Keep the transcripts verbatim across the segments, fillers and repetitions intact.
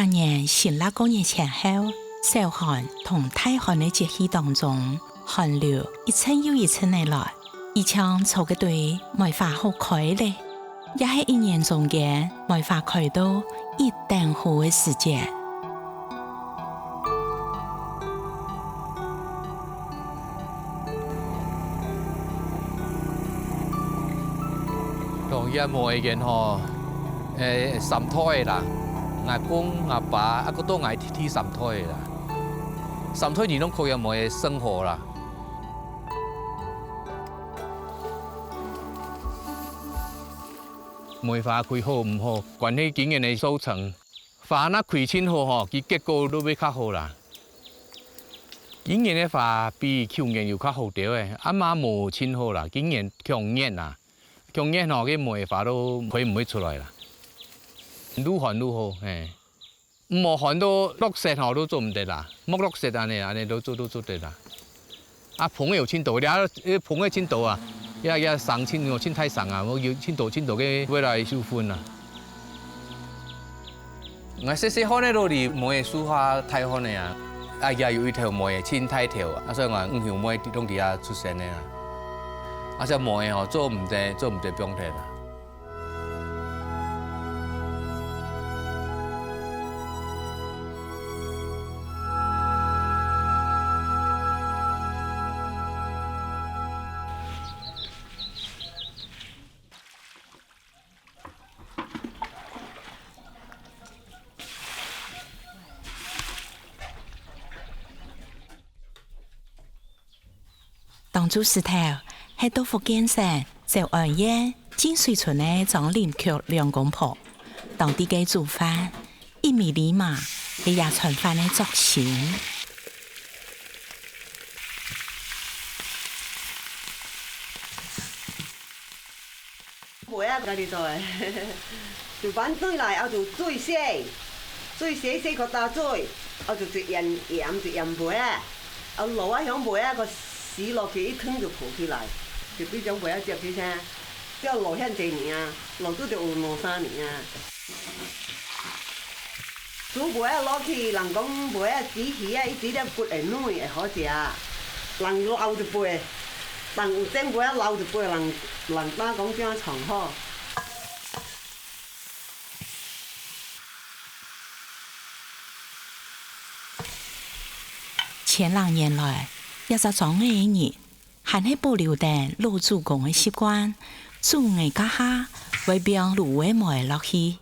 年新曆過年前後，小寒同大寒个節氣當中，寒流一陣又一陣个來，以前著个對梅花好開咧，也係一年中間梅花開到一等好个時節。 同這梅園吼，誒，三代个啦，𠊎公、𠊎爸，啊，過到𠊎第，第三代个啦。三代人攏靠這梅生活啦。梅花開好毋好，關係今年个收成。 花若開盡好吼，佢結果都會較好啦。今年个花比舊年有較好兜仔，啊嘛無盡好啦。今年強熱啊，強熱吼，該梅花都開毋會出來啦。愈寒愈好，嘿。無寒到落雪吼，都做毋得啦。莫落雪恁呢，恁呢都做，都做得啦。 啊，蜂仔有盡多，這，呃，蜂仔盡多啊，這，這生盡，盡大生啊，有盡多盡多个飛來授粉啊。𠊎細細漢仔都佇梅仔樹下大漢仔啊，啊，也有一頭梅仔盡大頭啊，啊，所以𠊎五兄妹攏佇遐出生个啊。啊，這梅仔吼，做毋得，做毋得放忒啊。 當初時頭，係到福建省詔安縣淨水村个張林菊兩公婆，當地个煮飯，一味里嫲係這餐飯个著心。 梅仔家己做个，就搬轉來，啊就水洗，水洗洗過打水，啊就一鹽鹽一鹽梅仔，啊落啊香梅仔，過洗落去一燙就浮起來，就變種梅仔汁起聲，只要落遐濟年啊，落都就有兩三年啊。 煮梅仔落去，人講梅仔煮起啊，一支粒骨會軟，會好食。人老一輩，人有種梅仔老一輩，人，人爸講正傳好。千零年來，這隻庄仔个人 還係保留等老祖公个習慣，煮个該下會放蘆葦梅落去，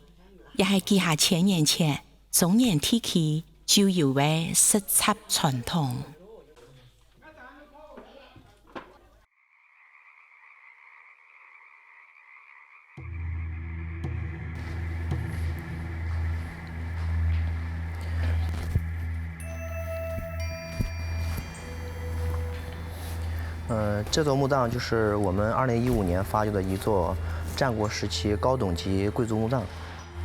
也係幾下千年前中原地區就有个食習傳統。 呃，这座墓葬就是我们二零一五年发掘的一座战国时期高等级贵族墓葬，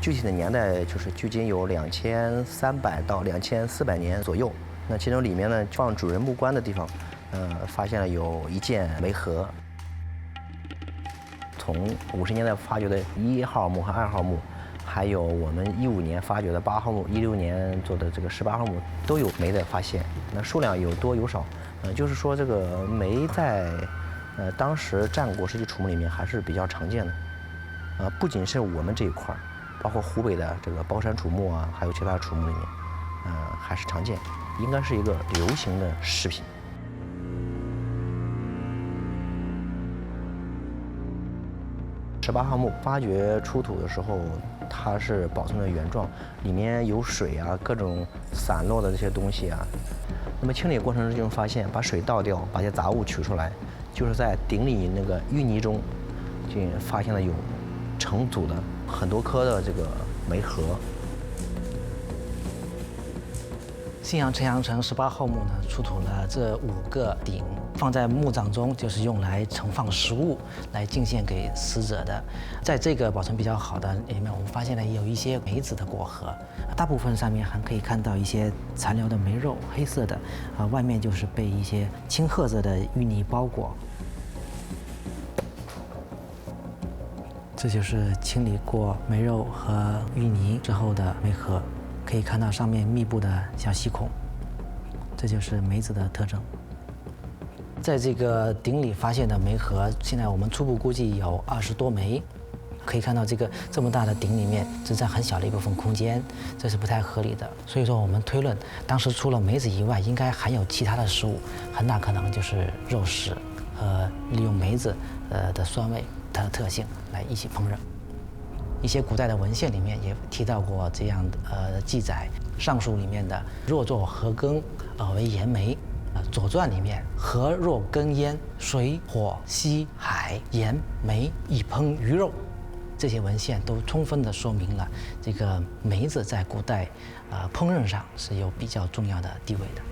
具体的年代就是距今有两千三百到两千四百年左右。那其中里面呢，放主人墓棺的地方，呃，发现了有一件梅盒。 从五十年代发掘的一号墓和二号墓，还有我们一五年发掘的八号墓，一六年做的这个十八号墓，都有梅的发现。那数量有多有少，呃，就是说这个梅在，呃，当时战国时期楚墓里面还是比较常见的。呃，不仅是我们这一块儿，包括湖北的这个包山楚墓啊，还有其他的楚墓里面，呃，还是常见，应该是一个流行的饰品。 十八号墓发掘出土的时候，它是保存的原状，里面有水啊，各种散落的这些东西啊。那么清理过程中就发现，把水倒掉，把这些杂物取出来，就是在鼎里那个淤泥中，就发现了有成组的很多颗的这个梅核。 信阳城阳城十八号墓呢，出土了这五个鼎，放在墓葬中，就是用来盛放食物，来敬献给死者的。在这个保存比较好的里面，我们发现了有一些梅子的果核，大部分上面还可以看到一些残留的梅肉，黑色的，啊，外面就是被一些青褐色的淤泥包裹。 这就是清理过梅肉和淤泥之后的梅核。可以看到上面密布的小细孔，这就是梅子的特征。在这个鼎里发现的梅核，现在我们初步估计有二十多枚。可以看到这个这么大的鼎里面，只占很小的一部分空间，这是不太合理的。所以说，我们推论，当时除了梅子以外，应该还有其他的食物，很大可能就是肉食和利用梅子呃的酸味，它的特性来一起烹饪。一些古代的文献里面也提到过这样的呃记载，《尚书》里面的“若作何羹，呃，为盐梅”，呃，《左传》里面“何若羹焉，水火溪海盐梅以烹鱼肉”，这些文献都充分的说明了这个梅子在古代呃烹饪上是有比较重要的地位的。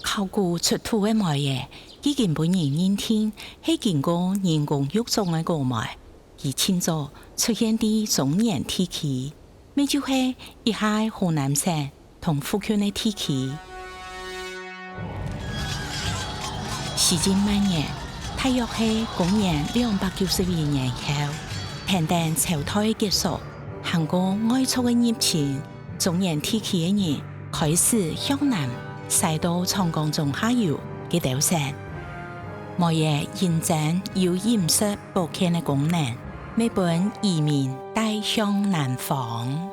考古出土个梅仔，已經分人認定係經過人工育種个果梅，佢盡早出現在中原地區，乜就係這下河南省同附近个地區。時間慢慢，大約係公元兩百九十一年後，跈等朝代个結束，還過外族个入侵， 中原地區个人開始向南徙到長江中下游个島上。梅仔因真有飲食保健个功能，乜分移民帶向南方。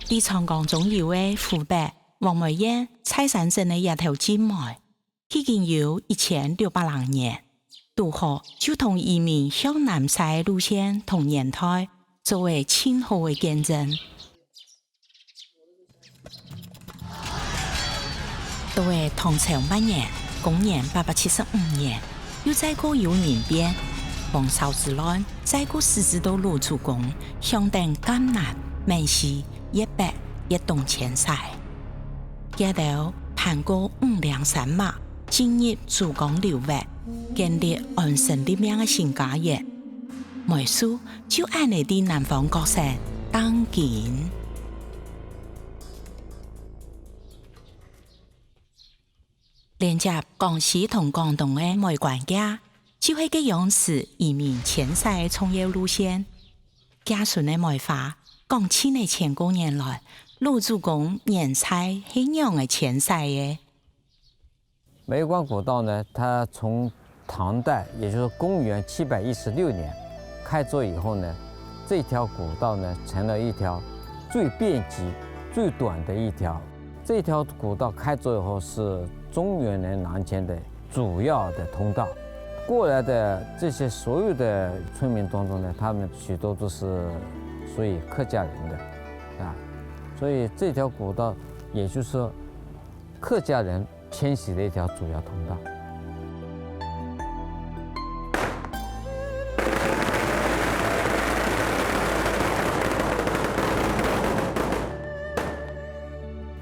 在長江中游个湖北黃梅縣蔡山鎮个這頭浸梅， 已經有一千六百零年，堵好就同移民向南徙个路線同年代做了盡好个見證。到了唐朝末年，公元八百七十五年，又再過有人變，黃紹之亂再過使使到老祖公向等贛南、閩西、 越北、越東遷徙。佢兜盤過五嶺山脈，進入珠江流域，建立安身立命个新家園。梅樹就恁仔在南方各省當今。連接江西同廣東个梅關界，就係該央時移民遷徙个重要路線。 嫁孫个梅花，講盡了千過年來，老祖公年歲係仰仔遷徙个。梅關古道呢，它從唐代，也就是公元七百一十六年開鑿以後呢，這條古道呢，成了一條最便捷、最短的一條。這條古道開鑿以後，是中原人南遷的 主要的通道。過來的這些所有的村民當中呢，他們許多都是屬於客家人的，啊，所以這條古道也就是客家人遷徙的一條主要通道。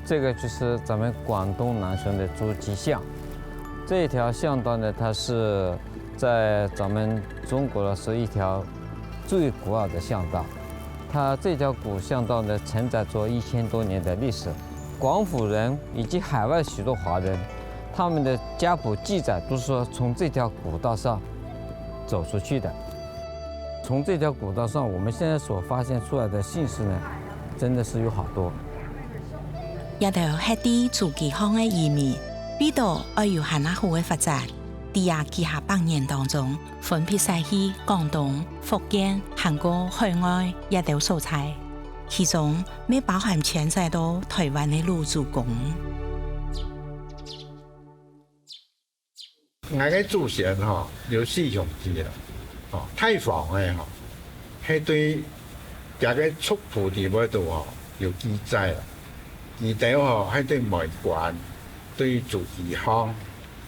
这个就是咱们广东南省的诸暨巷。这一条巷道呢，它是在咱们中国呢是一条最古老的巷道。它这条古巷道呢，承载着一千多年的历史。广府人以及海外许多华人，他们的家谱记载都是说从这条古道上走出去的。从这条古道上，我们现在所发现出来的姓氏呢，真的是有好多。 這兜歇在珠暨巷个移民，為著愛有還較好个發展，在這幾下百年當中，分別徙去廣東、福建還過海外這兜所在，其中乜包含遷徙到臺灣个老祖公。 𠊎个祖先吼，有四兄弟啊，吼，大房个吼，係對這个族譜裡背肚吼有記載啊。佢兜吼係對梅關，對珠暨巷，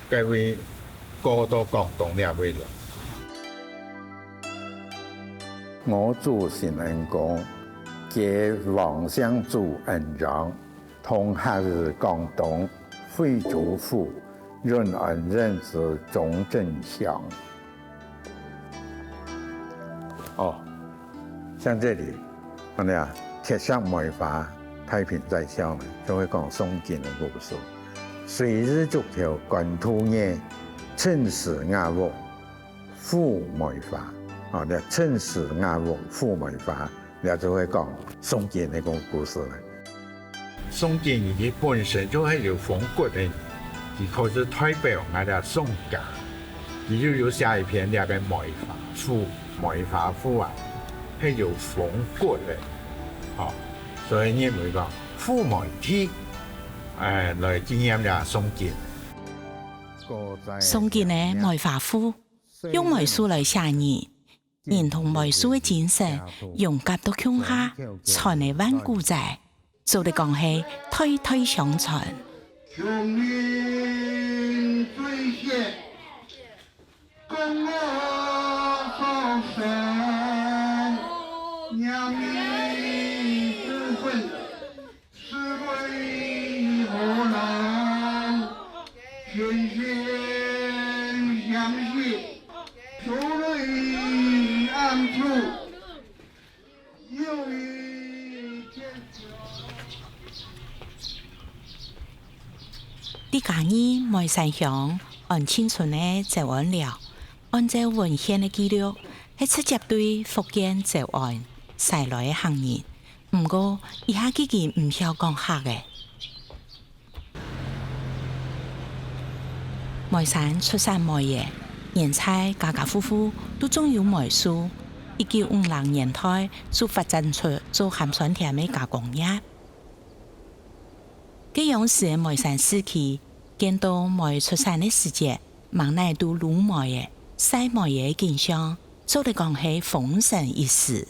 該位過到廣東這位來。我祖先恁公，佢王姓朱恁章， 同客語廣東惠州府永安鎮之中正鄉。哦，像這裡，看到啊，鐵石梅花，太平宰相呢，就會講誦經的故事。誰知竹頭觀渡月，青石瓦屋， 富梅花。哦，這陳氏雅屋富梅花，這就係講宋金个故事了。宋金佢本身就係有風骨个人，佢可是代表𠊎這宋家，佢就有寫一篇這个梅花賦，梅花賦啊，係有風骨个，吼，所以認為講富梅題，欸，來紀念這宋金。宋金个梅花賦，用梅樹來寫人， 人同梅樹个精神融合到共下，傳个萬古仔，做得講係代代相傳。在嘉義梅山鄉安慶村个周安寮，按照文獻个記錄，係直接對福建詔安駛來个客人。毋過，這下佢已經毋曉講客了。 梅山出產梅仔，現在家家戶戶都種有梅樹。一九五零年代就發展出做鹹酸甜个加工業。該央時个梅山市區，見到梅出產个時節，吂哪都擄梅仔、曬梅仔个景象，做得講係風神一時。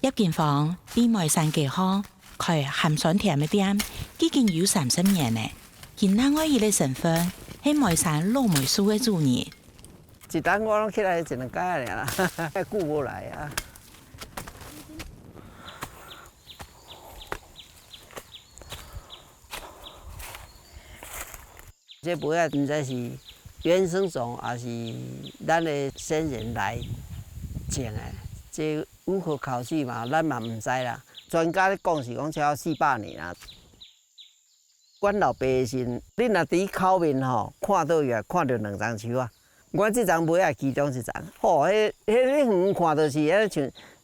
葉金芳在梅山街項開鹹酸甜个店，已經有三十年了。佢另外一個身份係梅山老梅樹个主人。一擔我攏起來一兩個爾啦，還顧無來啊。 這梅仔毋知是原生種，還是咱个先人來種个，這無可考據嘛，咱嘛毋知啦。專家咧講是講超過四百年啊。阮老爸个時，你若佇口面吼，看到伊啊，看到兩欉樹啊， 阮這欉梅仔其中一欉，吼，彼，彼，彼遠看就是，彼像，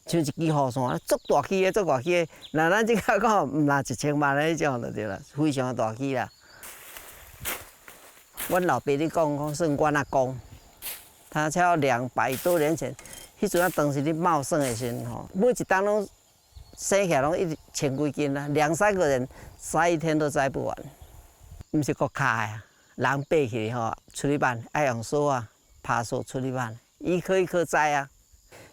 像一支雨傘，足大支个，足大支个。若咱這个講，毋若一千萬的彼種就對了，非常大支啦。阮老爸咧講，講算阮阿公，他差不多兩百多年前，彼陣啊，當時咧茂盛的時陣吼，每一擔攏 生起來攏一千幾斤啊，兩三個人摘一天都摘不完。毋是閣卡的啊，人爬起來吼，出去挽，愛用索啊，耙索出去挽，一顆一顆摘啊。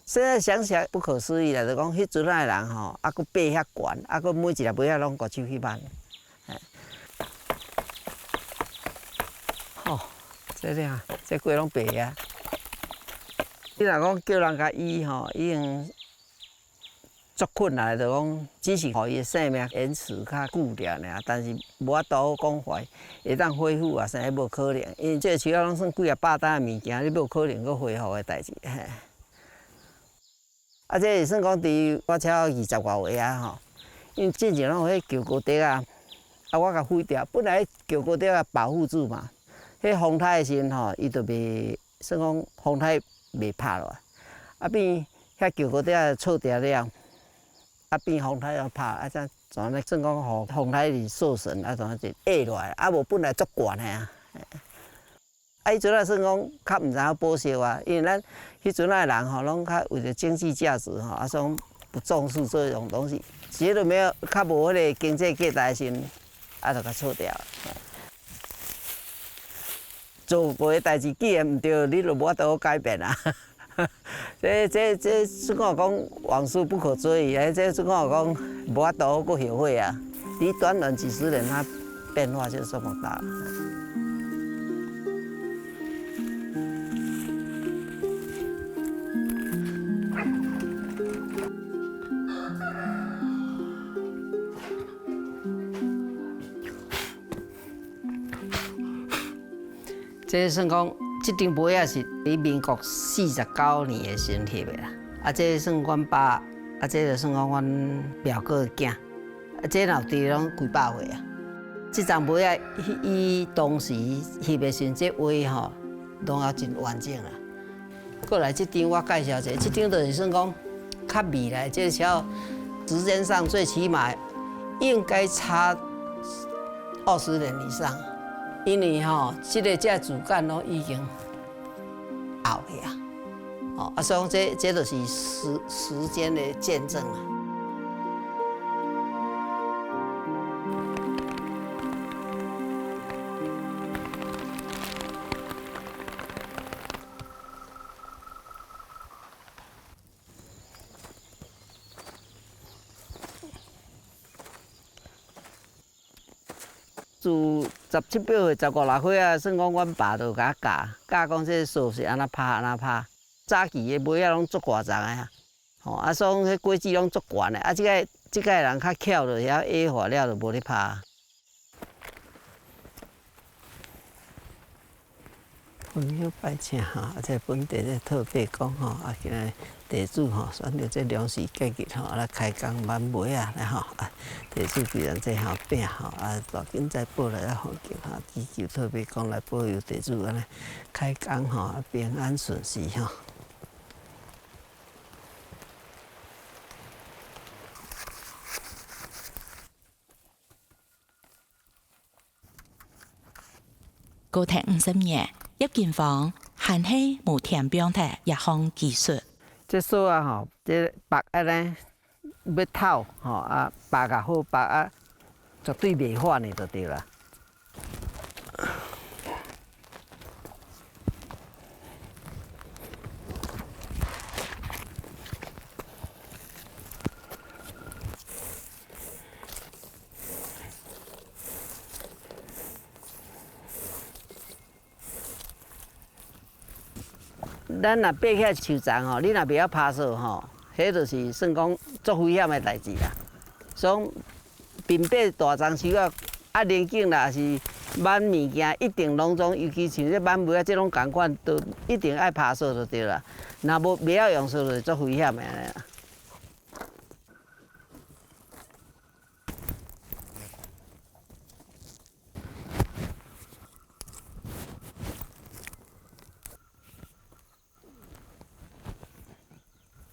現在想起來不可思議啦，就講彼陣仔的人吼，啊，閣爬遐懸，啊，閣每一粒梅仔攏舉手去挽。嘿。吼，這个啊，這个攏白啊。你若講叫人共醫吼，已經 足困難的，就講只是予伊的生命延遲較久點爾，但是無法度講會，會當恢復啊，啥無可能，因為這樹仔攏算幾若百擔的物件，你無可能閣恢復的代誌，嘿。啊，這也算講佇我才二十外歲啊吼，因為進前攏有彼茄膏袋啊，啊，我共廢掉，本來茄膏袋啊保護住嘛，彼風颱的時陣吼，伊就袂 算講風颱袂拍落來，啊，變遐茄膏袋啊，臭掉了，啊，變風颱啊拍，啊，才全咧算講予風颱去掃損，啊，全就壓落來，啊，無本來足懸的啊。啊，彼陣啊，算講較毋知影保修啊，因為咱彼陣仔的人吼，攏較為著經濟價值吼，啊，所以不重視這種東西，其實都沒有，較無彼个經濟價值的時陣，啊，就共臭掉。 做過的代誌既然毋對，你就無法度改變啊。這，這，這，這算講往事不可追矣，這算講無法度閣後悔啊。你短短幾十年，它變化就這麼大。 這算講，這張牌仔是佇民國四十九年的時陣翕的啦。啊，這算阮爸，啊，這就算講阮表哥的囝。啊，這若對攏幾百歲啊。這叢梅仔，伊，伊當時翕的時陣，這花吼，攏猶真完整啊。過來這張我介紹一下，這張就是算講較未來，這个時間上最起碼應該差二十年以上，因為吼，這个遮主幹攏已經 後去啊。哦，啊，所以講這，這就是時，時間的見證啊。 自十七八歲、十五六歲啊，算講阮爸就共我教，教講這掃是按怎拍，按怎拍。早期的梅仔攏足大叢的啊，吼，啊，所以講彼果子攏足懸的。啊，這个，這个人較巧，就遐矮化了，就無咧拍。 阮有拜請吼，啊，這本地咧特別講吼，啊，今仔日地主吼，選著這良時節日吼，來開工挽梅仔來吼，啊，地主既然這吼拚吼，啊，大家再報來啊，吼，祈求特別講來保佑地主按呢開工吼，啊，平安順遂吼。 過忒五十年，葉金芳還係無停放忒這項技術。這掃仔吼，這縛按呢，愛透吼，啊，縛較好縛啊，絕對袂反的就對啦。 咱若爬起樹欉吼，你若袂曉拍掃吼，彼就是算講足危險的代誌啦。所以，平爬大欉樹仔，啊，龍眼啦，抑是挽物件，一定攏總，尤其像這挽梅啊，這種仝款，都一定愛拍掃就對啦。若無，袂曉用掃就足危險的按呢啦。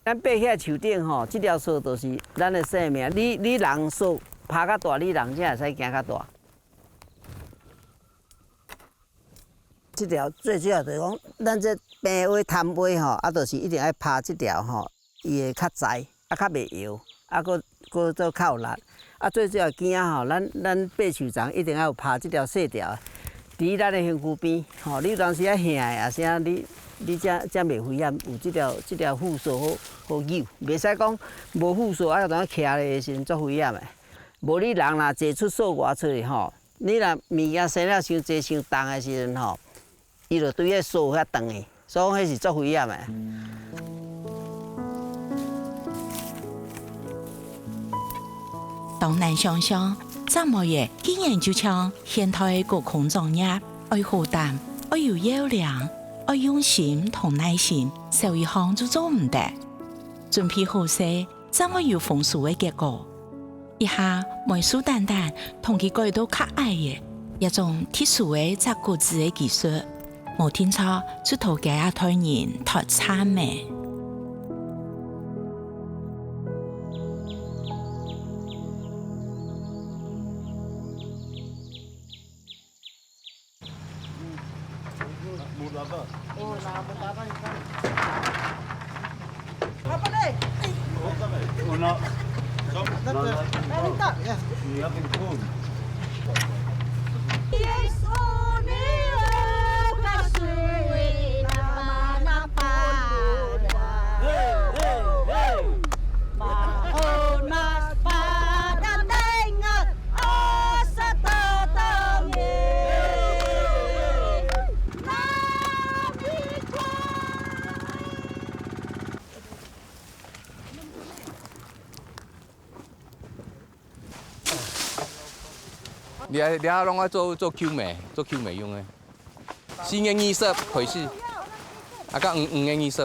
咱爬起樹頂吼，這條索就是咱的性命。你，你人索拍較大，你人才會使行較大。 這條最主要就是講，咱這平話、潭話吼，啊，就是一定愛拍這條吼，伊會較在，啊，較袂搖，啊，閣，閣做較有力。啊，最主要驚吼，咱，咱爬樹欉一定愛有拍這條細條的，佇咱的身軀邊吼，你有當時仔㤼的，抑是啊，你，你才，才袂危險。有這條，這條扶索好，好搝，袂使講無扶索啊，有當時徛咧的時陣足危險的。無你人若坐出索外出去吼， 你若物件生了傷濟傷重的時陣吼，伊就對彼索遐斷去，所以講彼是足危險的。當難想像，紮梅仔竟然就像現代个高空作業，愛好擔，愛有要領，愛用心同耐心，少一項就做毋得。準備好勢， 正會有豐收个結果。一下梅樹單單同佢改到較矮个，這種特殊个摘果子个技術，無定著就討幾下代人脫慘个。 你啊，你啊，攏愛做，做球迷，做球迷用个。四月二十開始，啊，到五，五月二十，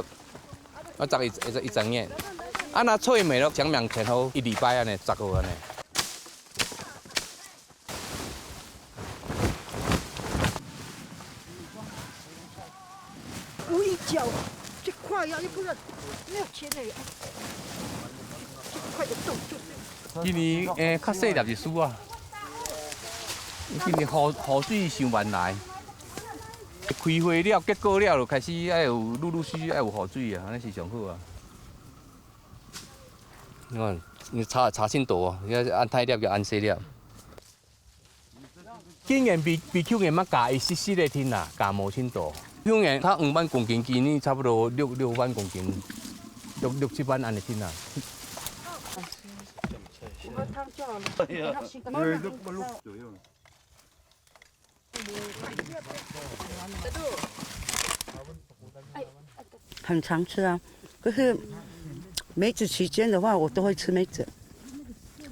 啊，摘一，一，一整年。啊，若最尾咯，清明前後一禮拜按呢，摘好按呢。今年，誒，較細粒一絲啊。今年雨，雨水上慢來，開花了，結果了，就開始愛有陸陸續續愛有雨水啊，安尼是上好啊。你看，你差，差真多哦，你看恁大粒佮恁細粒。 今年比，比舊年嘛加一息息个定啦，加無盡多。舊年佢五萬公斤，今年差不多六，六萬公斤，六，六七萬安尼定啦。很常吃啊，可是梅子期间的话，我都会吃梅子，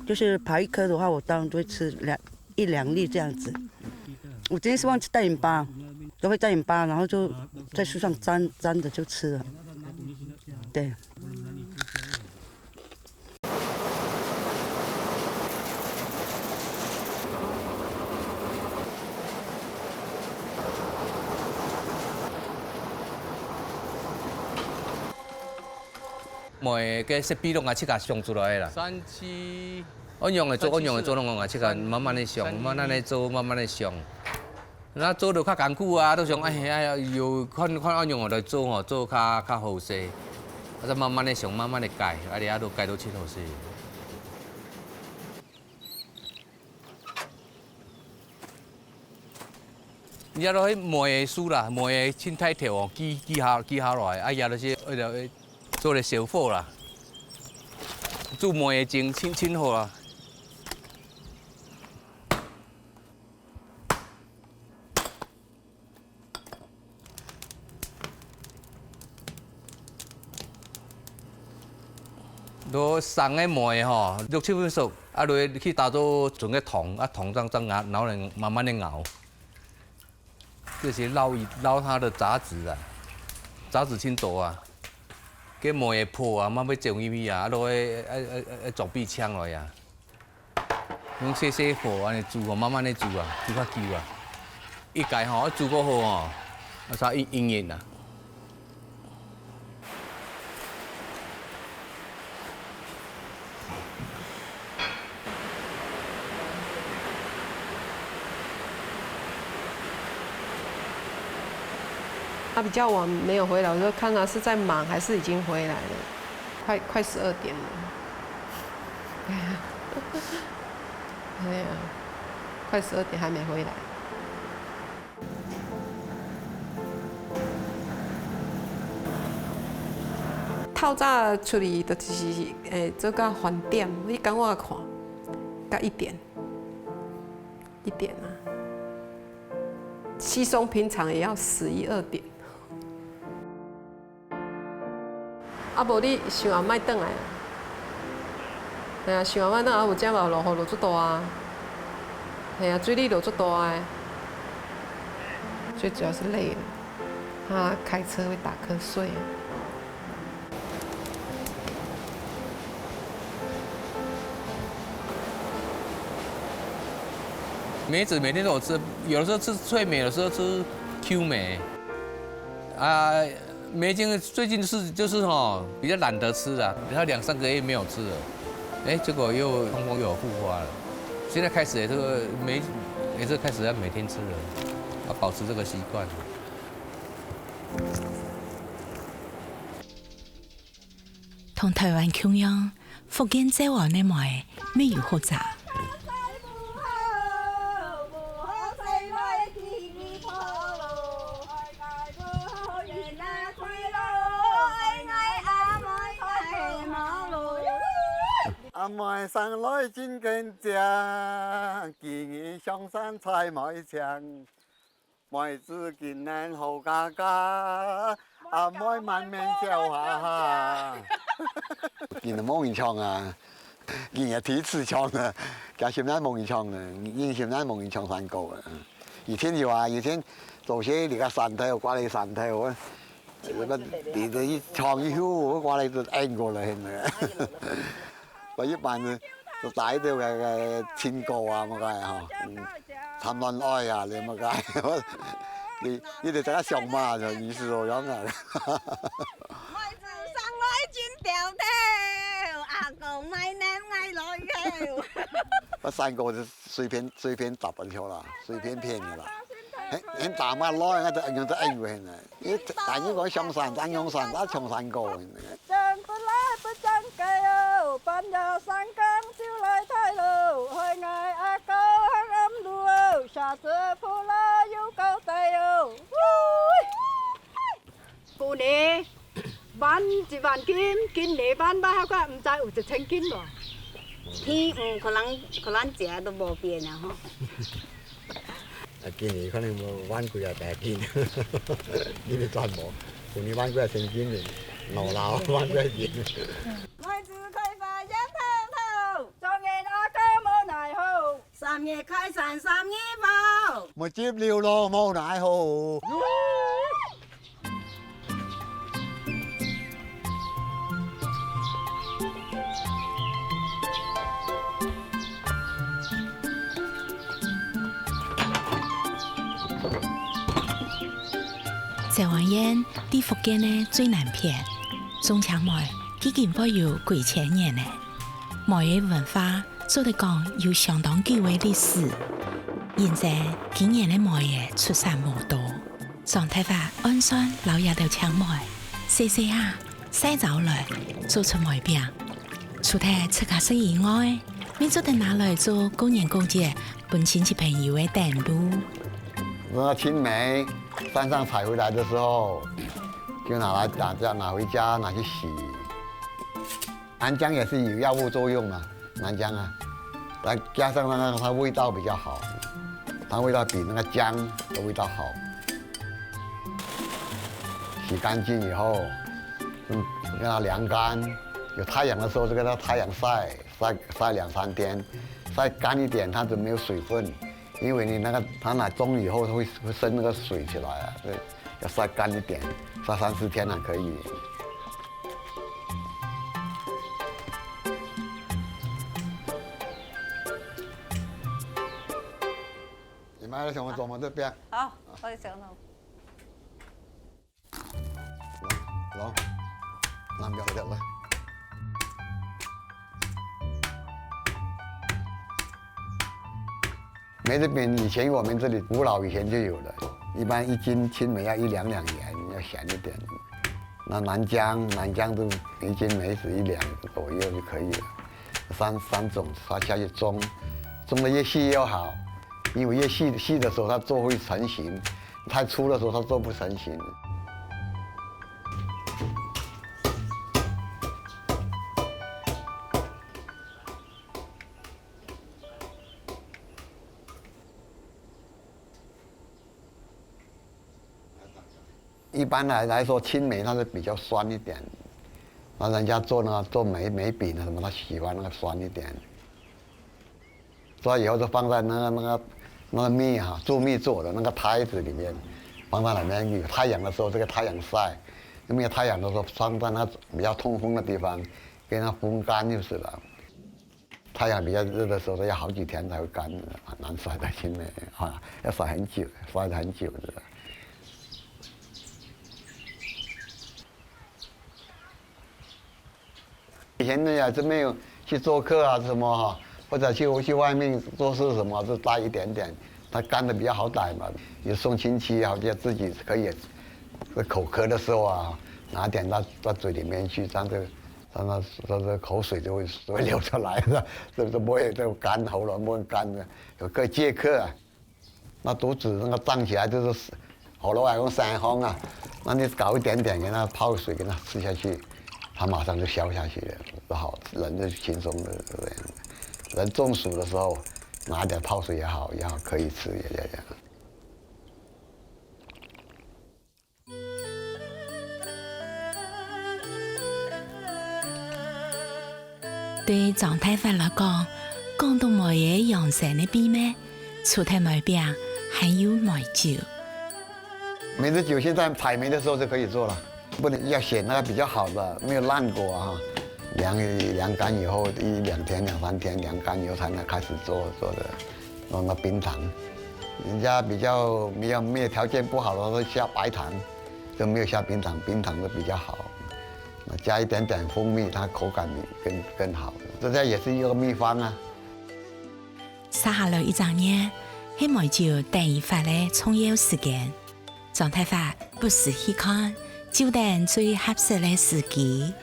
就是爬一棵的话，我当然都会吃两，一两粒这样子。我今天是忘记带盐巴，都会带盐巴，然后就在树上沾，沾着就吃了。对。 梅个設備攏𠊎自家想出來个啦。三七，仰般个做，仰般个做，攏𠊎自家慢慢个想，慢慢个做，慢慢个想。 若做到較艱苦啊，都想，哎呀，有看，看仰般來做吼，做較，較好勢。啊，再慢慢个想，慢慢个改，啊，你啊，都改到盡好勢。你啊，都係梅个樹啦，梅个盡大條哦，鋸，鋸下，鋸下來，啊，也都係，呃，做个燒火啦，煮梅个精，盡，盡好啦。 都生个梅吼，六七分熟，啊，落去打做準个糖，啊，糖正，正咬，然後呢，慢慢个咬。這是撈一，撈它的雜質啊，雜質盡多啊，該梅个泡啊，慢慢走入去啊，啊，落去，愛，愛，愛，愛準備嗆落去啊。 用細細火安尼煮吼，慢慢个煮啊，煮較久啊。一改吼，煮過後吼，愛差一，一日啊。他比较晚没有回来，我就看他是在忙还是已经回来了，快，快十二点了。 对啊。对啊，快十二点还没回来。透早出去就是，诶，做到飯点，你感觉看，到一点，一点啊。稀松平常也要十一二点。 啊，无你想也莫转来啊。嘿啊，想也莫转来，啊，有遮嘛落雨落足大啊。嘿啊，水里落足大啊。最主要是累了，他开车会打瞌睡。 梅子每天都有吃，有的时候吃脆梅，有时候吃Q梅。啊，梅精最近是，就是吼，比较懒得吃啊，然后两三个月没有吃了。哎，结果又痛风又有复发了。现在开始也这个梅，也是开始要每天吃了，要保持这个习惯。 同台灣共樣，福建詔安个梅乜有好食。阿妹生來真堅強，今日上山採梅青。 妹子今年好佳佳，阿妹滿面笑哈哈。今年無人唱啊，今年第一次唱啊，今年無人唱啊，因為今年無人唱山歌啊。以前有啊，以前做些那個山頭，掛在山頭啊，那個你這一唱一首，掛在就演過來了。 我一般呢，就帶一條个，个情歌啊，麼个吼，嗯，談戀愛啊，你麼个，你，你就這个想嘛，就意思就樣啊。表弟，阿公買奶奶來了。我三个就随便随便答不了啦，随便骗你啦。很很打嘛来，俺都用得安慰呢。你但你讲上山，咱用山，咱从山过呢。 正不來不正解哦，半夜三更就來睇咯，害𠊎阿哥行暗路哦，下次不來又交代哦。喂！舊年還一萬斤，今年還還好个，毋知有一千斤無？天，嗯，可能可能食都無變啊吼。 啊，今年可能無萬幾啊，大斤，今年賺無，舊年萬幾啊千斤呢，老老萬幾啊斤。妹子開花豔透透，狀元阿哥無奈何，三月開山三月好。沒接流浪無奈何。 詔安縣在福建个最南片，種青梅已經會有幾千年了。梅个文化做得講有相當久个歷史，因此今年个梅仔出產無多。 張大發按算摎這兜青梅，細細下，曬燥來，做出梅餅。除忒自家食以外，乜做得拿來做過年過節分親戚朋友个等路。那青梅山上採回來的時候，就拿來打架，拿回家拿去洗。 南薑也是有藥物作用嘛，南薑啊，再加上那个它味道比较好，它味道比那个姜的味道好。洗干净以后，嗯，让它晾干，有太阳的时候就给它太阳晒，晒晒两三天，晒干一点，它就没有水分。 因为你那个它拿种以后，它会会生那个水起来啊，对，要晒干一点，晒三四天还可以。你们还有什么琢磨这边？好，我也想到。 来，来，拿表来。梅子饼以前我们这里古老以前就有了，一般一斤青梅要一两两银，要咸一点。那南姜，南姜都一斤梅子一两左右就可以了。三三种，它下去种，种的越细越好，因为越细细的时候它做会成型， 太粗的时候它做不成型。一般来来说，青梅它是比较酸一点，那人家做那个做梅梅饼啊什么，他喜欢那个酸一点。 做以后就放在那个那个那个蜜啊，助蜜做的那个胎子里面，放在那边有太阳的时候，这个太阳晒，没有太阳的时候放在那比较通风的地方，给它风干就是了。太阳比较热的时候，要好几天才会干的，很难晒得青梅啊，要晒很久，晒得很久的。 以前呢，也是没有去做客啊什么哈，或者去去外面做事什么，就带一点点，它干的比较好带嘛。有送亲戚啊，或者自己可以口渴的时候啊，拿点到到嘴里面去，这样子，让它让它口水就会就会流出来了，是不是？不会就干喉咙不会干的，有个解渴啊。 那肚子那个胀起来，就是喉咙还有伤风啊，那你搞一点点给它泡水，给它吃下去，它马上就消下去了，就好，人就轻松了，这样。人中暑的时候，拿点泡水也好，也好可以吃，也也也。 對張大發來講，廣東梅仔養成个秘密，除忒梅餅，還有梅酒。梅子酒现在采梅的时候就可以做了，不能要选那个比较好的，没有烂果啊。晾晾干以后一两天、两三天晾干以后才能开始做做的，弄个冰糖。人家比较没有没有条件不好的，都下白糖，就没有下冰糖，冰糖的比较好。加一點點蜂蜜，它口感更，更好。這也是一個秘方啊。續下來一隻月，係梅酒等於發个重要時間。張大發不時去看，就等最合適个時機。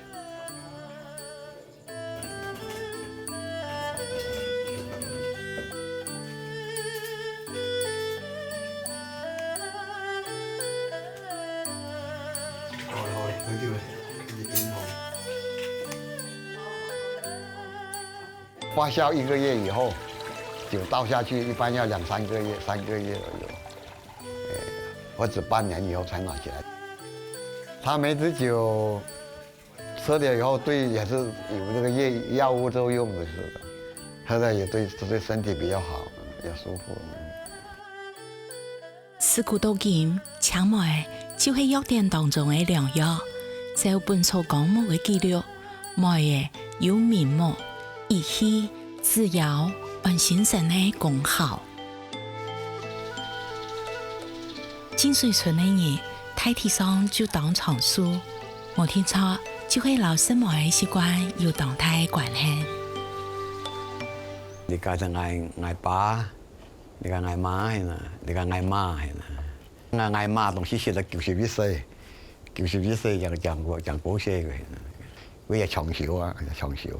發酵一個月以後，酒倒下去，一般要兩三個月，三個月左右，呃，或者半年以後才拿起來。它梅子酒 吃了以後，對，也是有那個藥，藥物作用的似的，喝了也對，對身體比較好，比較舒服。自古到今，青梅就係藥典當中个良藥。照本草綱目个記錄，梅仔有明目、益氣、止腰、安心神个功效。 浸水村个人，大體上就當長壽，無定著就係摎食梅个習慣有當大个關係。你家係𠊎，𠊎爸，你家𠊎媽係啦，你家𠊎媽係啦。𠊎，𠊎媽當時食到九十一歲，九十一歲正，正過，正過世个。 佢也長壽啊，長壽。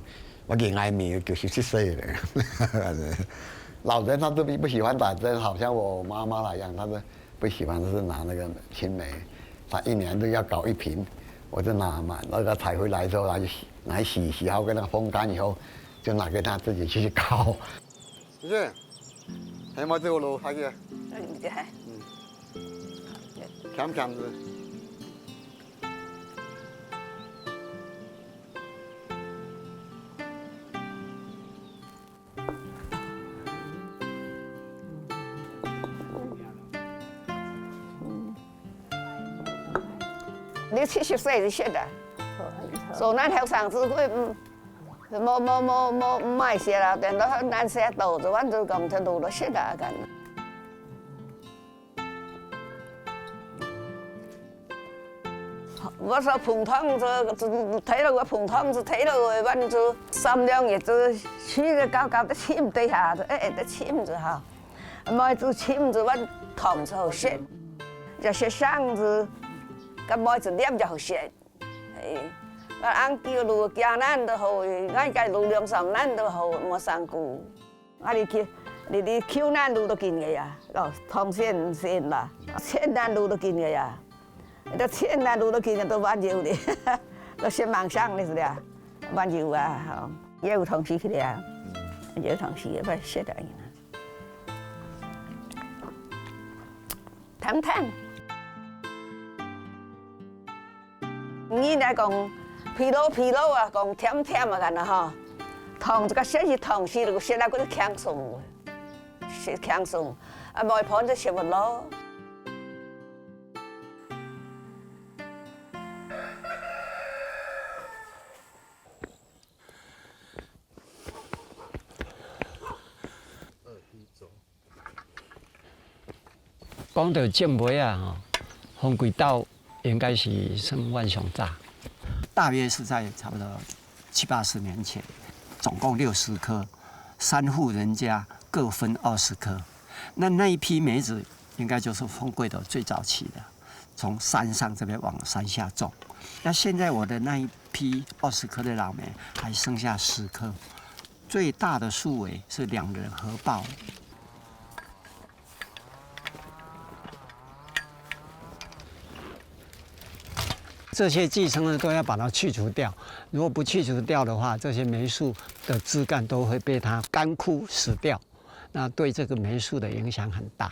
我見𠊎姆有九十七歲了。老人他都不，不喜歡打針，好像我媽媽那樣，他都不喜歡，是拿那個青梅，他一年都要搞一瓶，我就拿嘛，那個採回來之後，拿去洗，拿去洗，洗好跟那個風乾以後，就拿給他自己去搞。謝謝。還有沒有這個滷下去？嗯，甜甜的。 你七十歲就食啊？所以咱後生子會，嗯，無，無，無，無，毋愛食啦，等到咱食到，就反正講就滷落食啊，恁樣。 我說膨湯就，就，就提落去膨湯就提落去，阮就三兩日就水就搞搞得浸底下，就，哎，哎，得浸就好。毋愛就浸就阮糖就好食，就食生就，甲梅就黏就好食。哎，啊，紅酒滷，幾若年都好，𠊎家滷兩三年都好，無生菇。 啊，你去，你，你舊年滷都緊个呀，哦，通鮮鮮啦，千年滷都緊个呀，這千年滷都緊个都還有哩，都先忙上哩是啦，還有啊，吼，也有通時去哩啊，也有通時也不捨得。糖糖。 你來講，疲勞疲勞啊，講甜甜啊，恁樣吼。糖這個先是糖，是這個先來，佢就輕鬆，是輕鬆，啊，梅盤就食毋落。 講到種梅啊，吼，紅鬼島應該是算萬象炸。大約是在差不多七八十年前，總共六十棵，三戶人家各分二十棵。那那一批梅子應該就是紅鬼島最早期的，從山上這邊往山下種。那現在我的那一批二十棵的老梅還剩下十棵，最大的樹圍是兩人合抱。 這些寄生呢，都要把它去除掉。如果不去除掉的話，這些梅樹的枝幹都會被它乾枯死掉，那對這個梅樹的影響很大。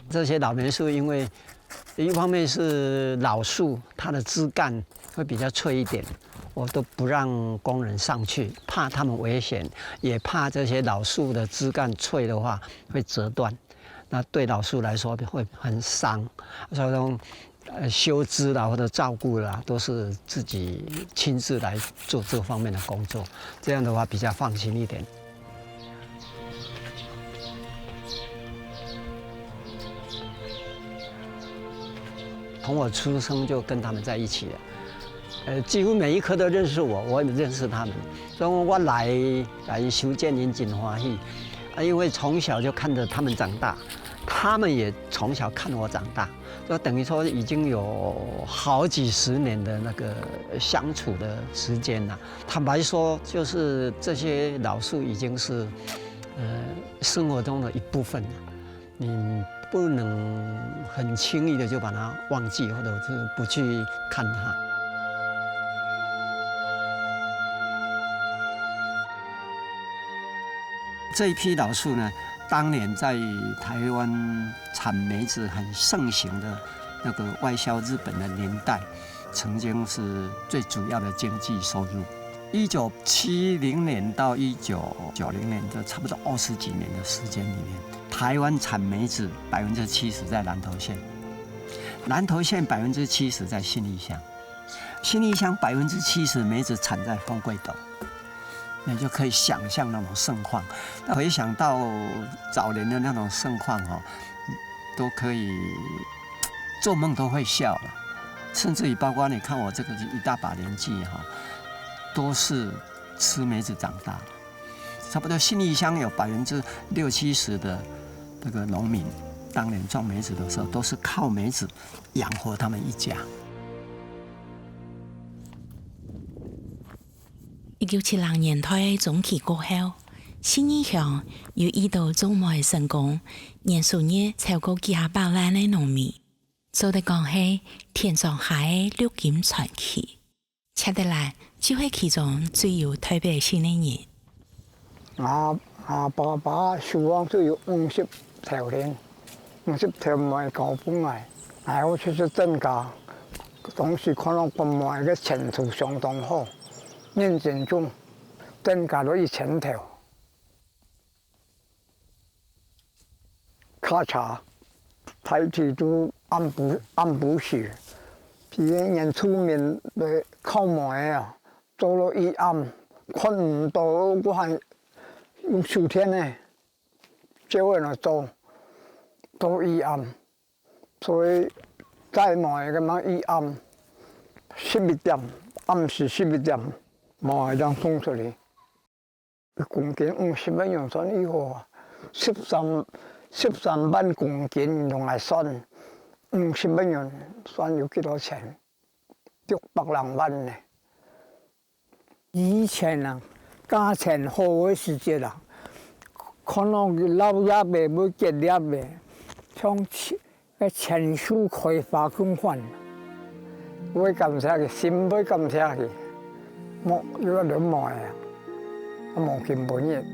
這些老梅樹，因為一方面是老樹，它的枝幹會比較脆一點，我都不讓工人上去，怕他們危險，也怕這些老樹的枝幹脆的話會折斷，那對老樹來說會很傷。所以說，呃，修枝啦或者照顧啦，都是自己親自來做這方面的工作，這樣的話比較放心一點。从我出生就跟他们在一起了，呃，几乎每一科都认识我，我也认识他们。所以我来来修建营真欢喜，啊，因为从小就看着他们长大，他们也从小看我长大，就等于说已经有好几十年的那个相处的时间了。坦白说，就是这些老树已经是，呃，生活中的一部分了。 你不能很轻易的就把它忘记，或者是不去看它。这一批老树呢，当年在台湾产梅子很盛行的那个外销日本的年代，曾经是最主要的经济收入。一九七零年到一九九零年，这差不多二十几年的时间里面，台湾产梅子百分之七十在南投县，南投县百分之七十在信义乡，信义乡百分之七十梅子产在丰贵斗，你就可以想象那种盛况。那回想到早年的那种盛况哦，都可以做梦都会笑了。甚至于包括你看我这个一大把年纪哈，都是吃梅子长大的。差不多信义乡有百分之六七十的那个农民，当年种梅子的时候，都是靠梅子养活他们一家。一九七零年代中期过后，信义乡又遇到种梅成功，年收入超过几下百万个农民，做得讲系田庄下个绿金传奇。赤德兰就系其中最有代表性个人。啊啊，爸爸手上就有五十条田，五十条梅交分𠊎，然后就是庄稼，当时看到梅个前途相当好，认真种，庄稼都一千条。 卡车，大体都暗晡暗晡時，佢个原住民个靠梅啊，做到一暗，看毋到，我还用手电呢，照个來做，到一暗，所以摘梅个嘛一暗，十一點，暗時十一點，梅正送出去。 一公斤五十萬元算以後啊，十三十三萬公斤用來算，五十萬元算有幾多錢？六百零萬呢。以前啊，價錢好个時節啊，看到佢落葉个，會結粒个，像 該千樹開花共款，會感謝佢，心會感謝佢。無，有个人無啊，無今晡日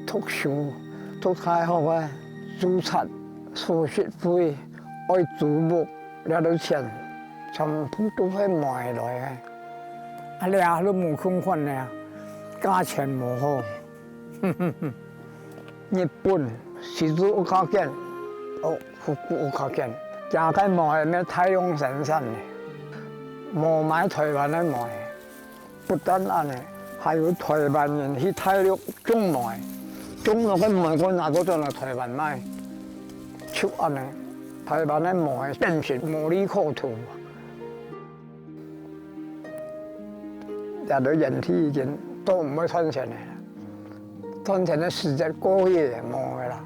讀書，讀大學啊，註冊、手續費、愛租屋，這兜錢，全部都係梅來个。啊，這下都無共款了，價錢無好。 日本、西子屋較緊，哦，福岡屋較緊，行个無係咩大量生產呢，無買台灣个梅。不但恁呢，還有台灣人去大陸種梅，種落个梅，過拿過轉來台灣賣，就恁呢，台灣个梅變成無利可圖。 這兜園地已經都毋會賺錢个，賺錢个時節過去了，無个啦。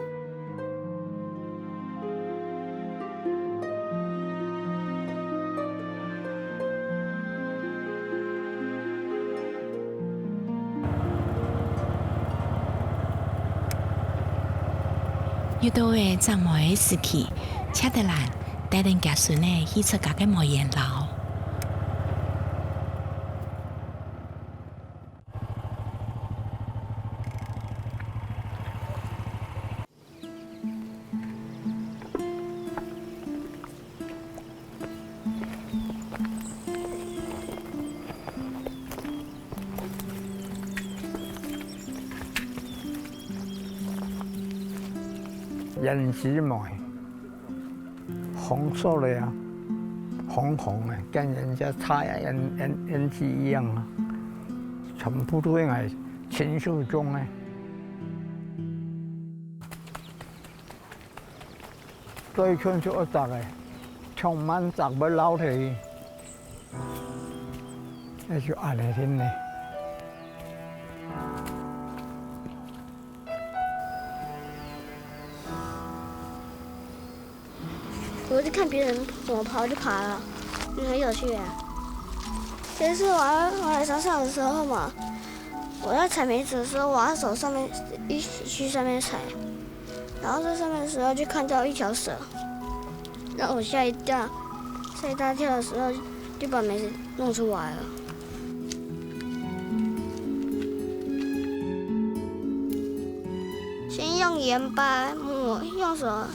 又到了摘梅个時期，赤德蘭帶等厥孫仔去自家个梅園尞。 胭脂梅，紅色个啊，紅紅个，跟人家插胭，胭，胭脂一樣啊，全部都係𠊎親手種个。 這一圈就二十个，長滿隻會落去，該就恁樣定呢。我就看別人怎麼爬，我就爬了，嗯，很有趣啊。其實我要，我來山上的時候嘛，我要採梅子的時候，我要走上面，一起去上面採。 然後在上面的時候就看到一條蛇，讓我嚇一大，嚇一大跳的時候，就把梅子弄出來了。先用鹽巴抹，用手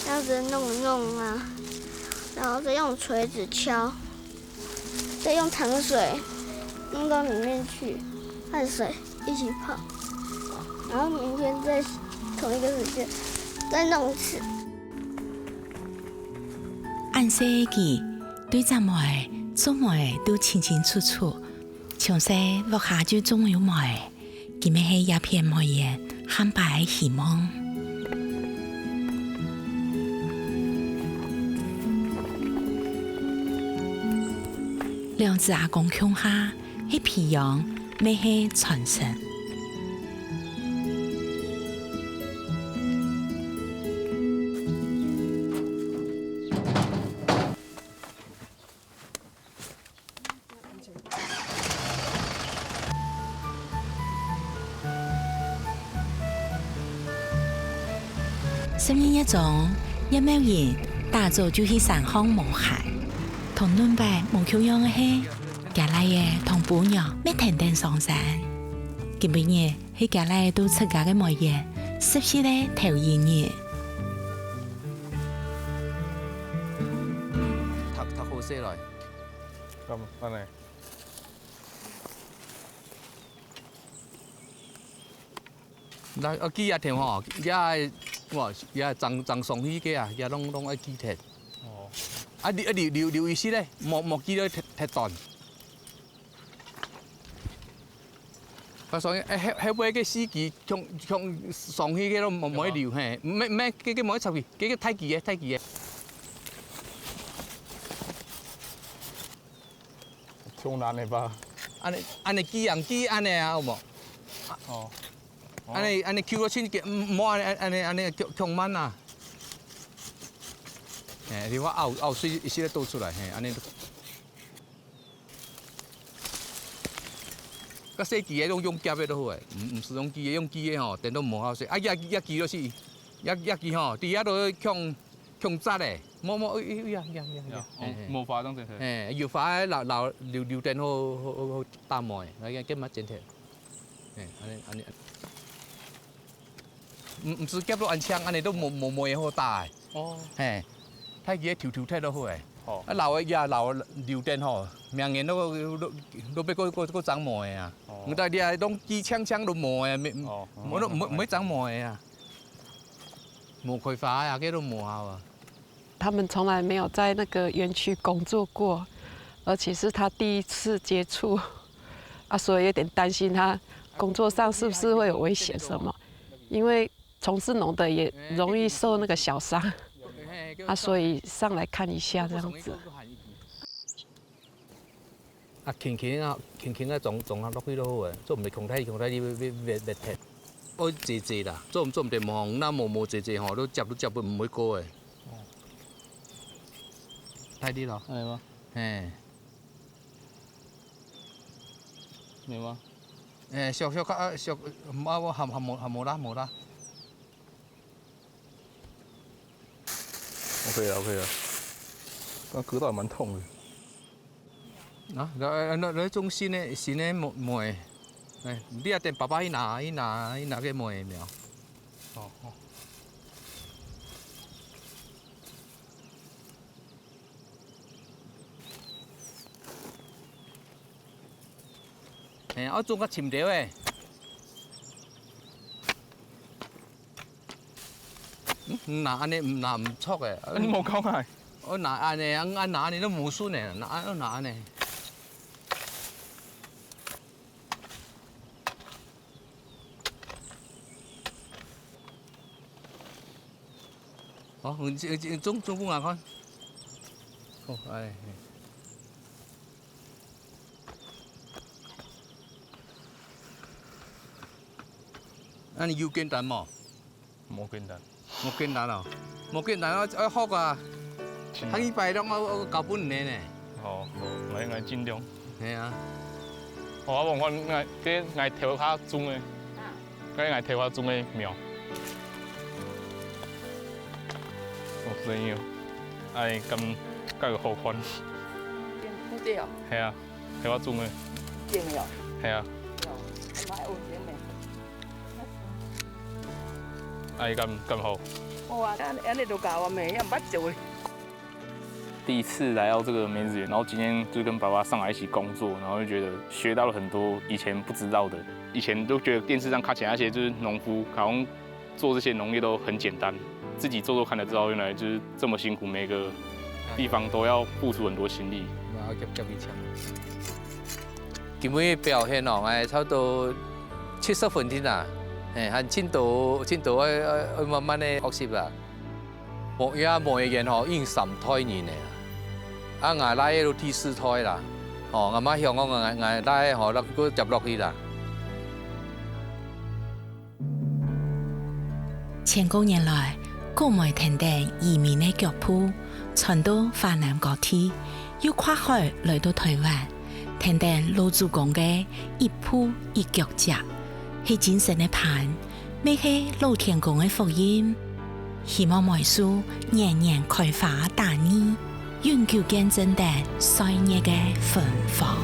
這樣子弄一弄啊，然後再用錘子敲，再用糖水弄到裡面去，和水一起泡，然後明天再同一個時間再弄一次。恁細个，對摘梅、種梅都清清楚楚，從細屋下就種有梅，佢乜係這片梅園下擺个希望。兩子阿公共下， 係培養，乜係傳承。十二月中，葉茂仁打早就去山項磨鞋，同頭擺無共樣个係，厥倈仔同餔娘乜跈等上山。今晡日係厥倈仔到自家个梅園實習个頭一日。讀，讀好勢來。恁樣。 來，愛鋸啊忒吼，這，哇，這正，正上去个啊，這攏，攏愛鋸忒。哦。啊，留，啊，留，留，留一息咧，莫，莫鋸到忒，忒斷。啊，所以，欸，後，後尾个四支，共，共上去个攏莫，莫留，嘿，毋，毋，該，該莫插去，該，該大支个，大支个。 忒難了吧？恁樣，恁樣鋸啊，鋸恁樣啊，有無？哦。恁樣，恁樣鋸落去，嗯，莫恁樣，恁樣，恁樣，強，強慢啊。嘿，你看拗，拗水一息仔倒出來，嘿，恁樣。較細支个用，用夾个就好誒，毋，毋使用鋸个，用鋸个吼，等到無效勢。啊，也，也鋸落去，也，也鋸吼，底下都強 強紮咧，無無，哎，哎，呀，呀，呀，呀，哦，嘿，嘿。無花當真係。嘿，有花留，留，留等好，好，好，好打梅，來，該，該嘛剪忒。嘿，恁樣，恁樣。毋，毋使夾到恁長，恁樣都無，無梅好打誒。哦。嘿，大支个抽抽忒就好誒。哦。啊，老个也老留等吼，明年都，都，都愛過，過，過長梅啊。哦。毋但你啊，攏鋸長長都無誒，無，哦。無，無，無長梅啊。 無開花啊，該都無效啊。他們從來沒有在那個園區工作過，而且是他第一次接觸，啊，所以有點擔心他工作上是不是會有危險什麼，因為從事農的也容易受那個小傷，啊，所以上來看一下這樣子。 啊，輕輕啊，輕輕啊，撞，撞啊落去就好誒，做毋得強大力，強大力會，會，會，會忒。愛濟濟啦，做，做毋得無，若無，無濟濟吼，都接，都接毋會過誒。哦。大力咯。哎，有嗎？嘿。有嗎？哎，小，小，較，啊，小，啊，我還，還無，還無啦，無啦。 OK了，OK了。剛割到還蠻痛的。啊，來，來，來，來種新的，新的梅，梅。哎，你也等爸爸去拿，去拿，去拿个梅苗。哦，哦。 嘿，愛種較深兜誒。嗯，毋拿恁呢，毋拿毋著誒。你無講啊？愛拿恁呢，愛拿恁呢都無順誒，拿，愛拿恁呢。 哦，你，你，你種，種分𠊎看。哦，哎，嘿。啊你有簡單無？無簡單。無簡單哦，無簡單哦，愛學啊。真難。下禮拜攏愛，愛交分你呢。哦，𠊎，𠊎盡量。係啊。哦，啊，𠊎看𠊎，這𠊎頭下種个，啊。該𠊎頭下種个苗。哦，真有。哎，感，感覺好看。有對哦。係啊，頭下種个。種个哦。係啊。哦，還蠻有種个。哎，感，感好。哇，恁，恁樣都搞啊，咩，也毋捌做。 第一次來到這個梅子園，然後今天就跟爸爸上來一起工作，然後就覺得學到了很多以前不知道的。以前都覺得電視上看起來那些就是農夫，好像做這些農業都很簡單，自己做做看才知道，原來就是這麼辛苦，每個地方都要付出很多心力。𠊎愛夾，夾一槍。今日表現哦，哎，差不多七十分定啊，哎，還盡多，盡多愛，愛，愛慢慢个學習啦。 無，也無一間吼，已經三代人了啦。啊，𠊎倈仔都第四代啦。吼，𠊎嘛想講，𠊎，𠊎倈仔吼，閣接落去啦。千過年來，高梅跈等移民个腳步，傳到華南各地，又跨海來到臺灣，跈等老祖公个一步一腳跡，係精神个伴， 乜係老天公个福音。希望梅樹年年開花打蕊，永久見證等歲月个芬芳。